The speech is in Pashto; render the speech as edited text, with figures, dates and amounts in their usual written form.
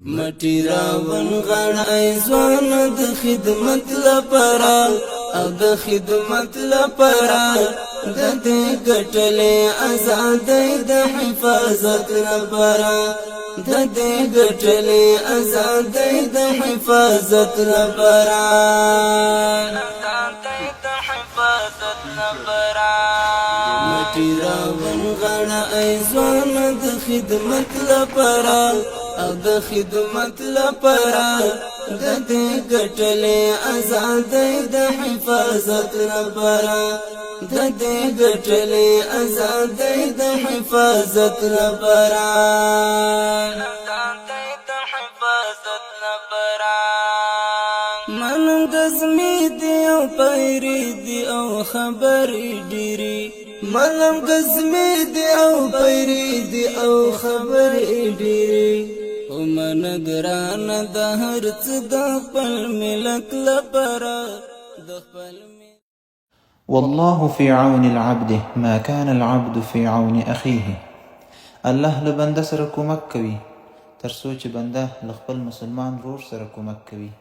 مټي راونغاړه ای ځوان د خدمت لپاره، او د خدمت لپاره، د دې ګټلې ازادۍ د حفاظت لپاره، د دې ګټلې ازادۍ د حفاظت لپاره، ازادۍ د حفاظت لپاره. مټي راونغاړه ای ځوان د خدمت لپاره، او د خدمت لپاره، د دې ګټلې ازادۍ د حفاظت لپاره، د دې ګټلې ازادۍ د حفاظت لپاره، ازادۍ د حفاظت لپاره. منم ګزمې دی او پیری دی او خبرې ډېرې، منم ګزمې دی او پیری دی او خبرې ډېرې، او من ګران د هر څه د خپل ملت لپاره، د خپل. والله في عون العبد ما كان العبد في عون أخيه. الله له بنده سره کومک کوي تر څو چې بنده له خپل مسلمان ورور سره کومک کوي.